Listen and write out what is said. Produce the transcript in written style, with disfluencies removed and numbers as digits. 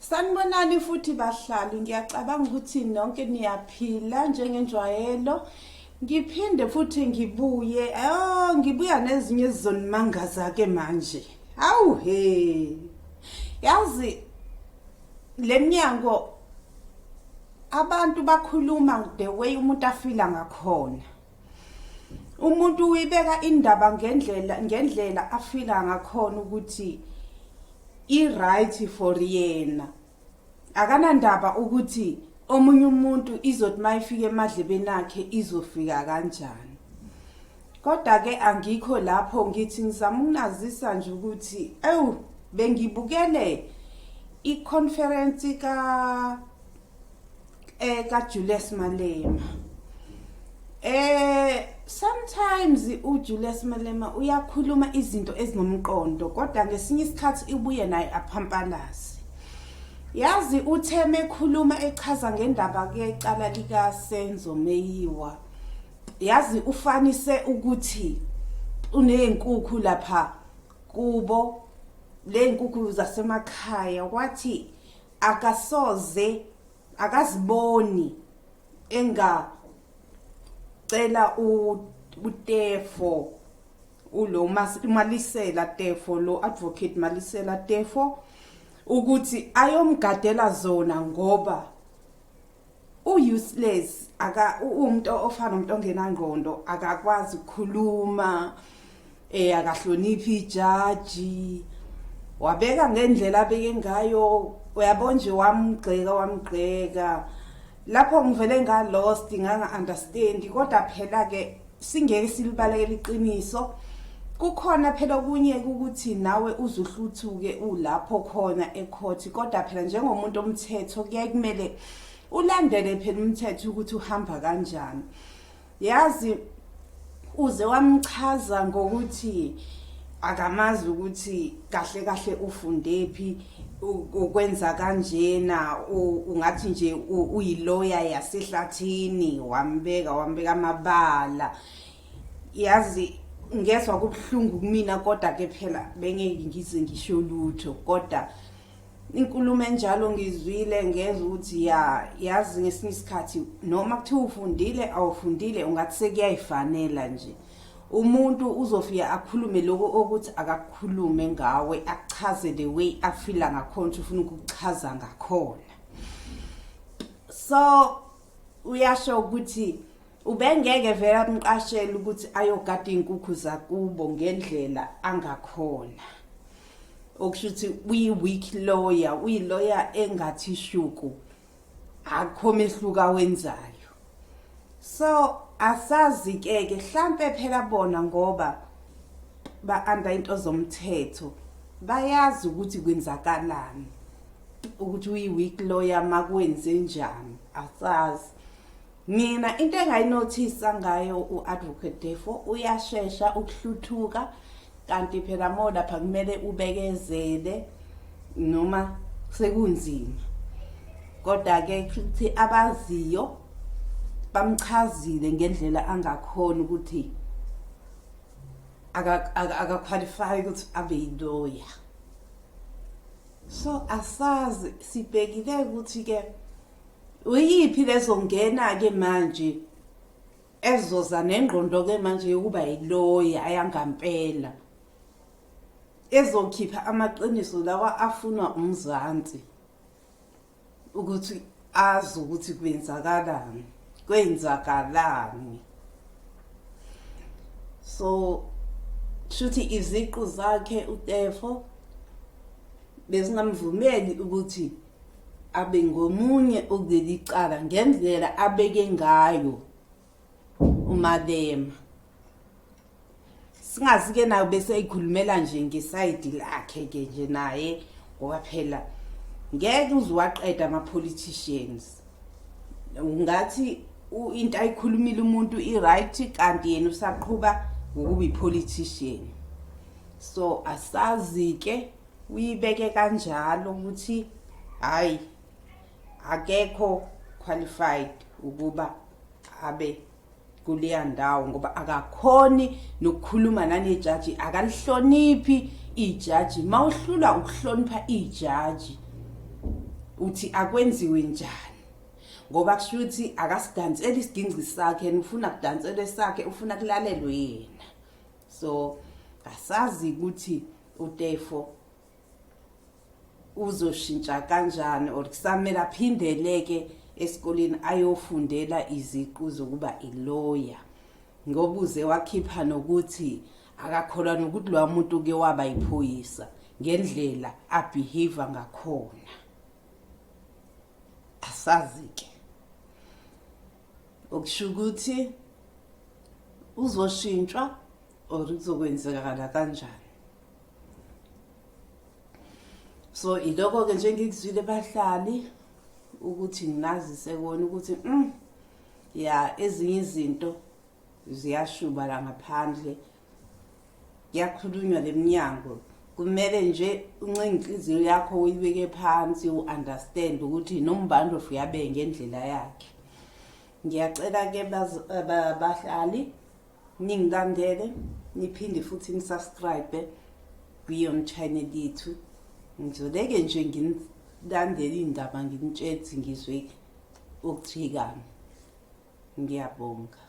Sanibonani futhi bahlali, ngiyacabanga ukuthi nonke niyaphila njengenjwayelo. Ngiphinde futhi ngibuye, oh ngibuya nezinye ezizonimangaza ke manje. Hawu he. Yazi leminyango abantu bakhuluma the way umuntu afila ngakhona. Umuntu uyibeka indaba ngendlela afila ngakhona ukuthi i-right for yena. Akanandaba ukuthi omunye umuntu izothi mayifika emadlebeni akhe izofika kanjani. Kodwa ke angikho lapho, ngithi ngizama ukunazisa nje ukuthi ewu bengibukele i-conference ka Julius Malema. Sometimes uJulius Malema uyakhuluma izinto ezinomqondo, kodwa ngesinye isikhathi ubuye naye aphampalaze. Yazi uthe mekhuluma echaza ngendaba kecala lika Senzo Meyiwa, yazi ufanise ukuthi unezinkukhu lapha kubo, lezinkukhu zasemakhaya, wathi akasoze akaziboni engacela uTeffo, ulo Malisela Teffo, lo advocate Malisela Teffo, ukuthi ayomgadela zona ngoba u-useless, aka umuntu ofana nomuntu ongenangqondo, akakwazi ukukhuluma, akahloniphi ijaji. Wabeka ngendlela abeke ngayo, uyabona nje, wamgxeka wamgxeka. Lapho ngivele nga lost, nganga understand, kodwa phela ke singeke silibalekele iqiniso. Kukhona phela okunye ukuthi nawe uzuhluthuke ulapho khona ecourt, kodwa phela njengomuntu omthetho kuyaye kumele ulandele phela umthetho ukuthi uhamba kanjani. Yazi uze wamchaza ngokuthi akamazi ukuthi kahle kahle ufundephi ukwenza kanjena, ungathi nje uyiloya yasehlathini. Wambeka amabala. Yazi ngezwa kubuhlungu kumina, kodwa ke phela bengeke ngize ngisho lutho, kodwa inkulumo enjalo ngizwile, ngezwa ukuthi ya, yazi ngesinye isikhathi noma kuthiwa ufundile awufundile, ungathi sekuyayifanela nje, umuntu uzofika akhulume lokho okuthi akakukhulume ngawe, akuchaze the way afila ngakhona ukuthi ufuna ukukuchaza ngakhona. So uyasho ukuthi ubengeke vele amqashele ukuthi ayogada iy'nkukhu zakubo ngendlela angakhona, okusho ukuthi uyi-weak lawyer, uyi-lawyer engathi shuku, akukho mehluko awenzayo. So asazi-ke ke hlampe phela bona ngoba ba-under into zomthetho bayazi ukuthi kwenzakalani, ukuthi uyi-weak lawyer makwenze njani, asazi. Mina into engayinothisa ngayo u-advocate Teffo, uyashesha ukuhluthuka, kanti phela mo lapha kumele ubekezele noma sekunzima. Kodwa-ke kuthi abaziyo bamchazile ngendlela angakhona ukuthi akaqualify ukuthi abe yiloya. So asazi, sibhekile ukuthi-ke uyiphi lezongena-ke manje ezoza nengqondo-ke manje yokuba yiloya ayangampela, ezokhipha amaqiniso lawa afunwa uMzansi ukuthi azi ukuthi kwenzakalani, kwenzakalani. So shuthi iziqu zakhe uTeffo bezingamvumeli ukuthi abe ngomunye okuleli cala ngendlela abeke ngayo uMalema. Singazi-ke nayo bese eyikhulumela nje ngesayidi lakhe-ke nje naye, ngoba phela ngeke uze uwaqede ama-politicians. Ungathi into ayikhulumile umuntu i-right, kanti yena usaqhuba ngokuba i-politician. So asazi-ke, uyibeke kanjalo ukuthi hayi, akekho qualified ukuba abe kuleya ndawo ngoba akakhoni nokukhuluma nanejaji, akalihloniphi ijaji. Mawuhlulwa ukuhlonipha ijaji, Uthi akwenziwe njani? Ngoba kusho ukuthi akasidanseli isigingci sakhe, yena ufuna kudanselwe sakhe, ufuna kulalelwe yena. So asazi ukuthi uTefo uzoshintsha kanjani or kusamele aphindeleke esikoleni ayofundela iziqu zokuba iloya, ngoba uze wakhipha nokuthi akakholwa nokuthi lowa muntu uke waba yiphoyisa ngendlela abehave ngakhona. Asazi-ke, okusho ukuthi uzoshintshwa or kuzokwenzekala kanjani. So iloko-ke nje ngikuzwile bahlali ukuthi nginazise kona ukuthi ya, ezinye izinto ziyashuba la ngaphandle, kuyakhulunywa leminyango. Kumele nje uncenge inhliziyo yakho, uyibeke phansi, u-understand ukuthi nombandlovu uyabe ngendlela yakhe. Ngiyacela-ke bahlali ningilandele, niphinde futhi nisubscribe kwiyon channel yethu. Ngizoleke nje nginilandele iy'ndaba, nginitshethi ngizwe okuthikani. Ngiyabonga.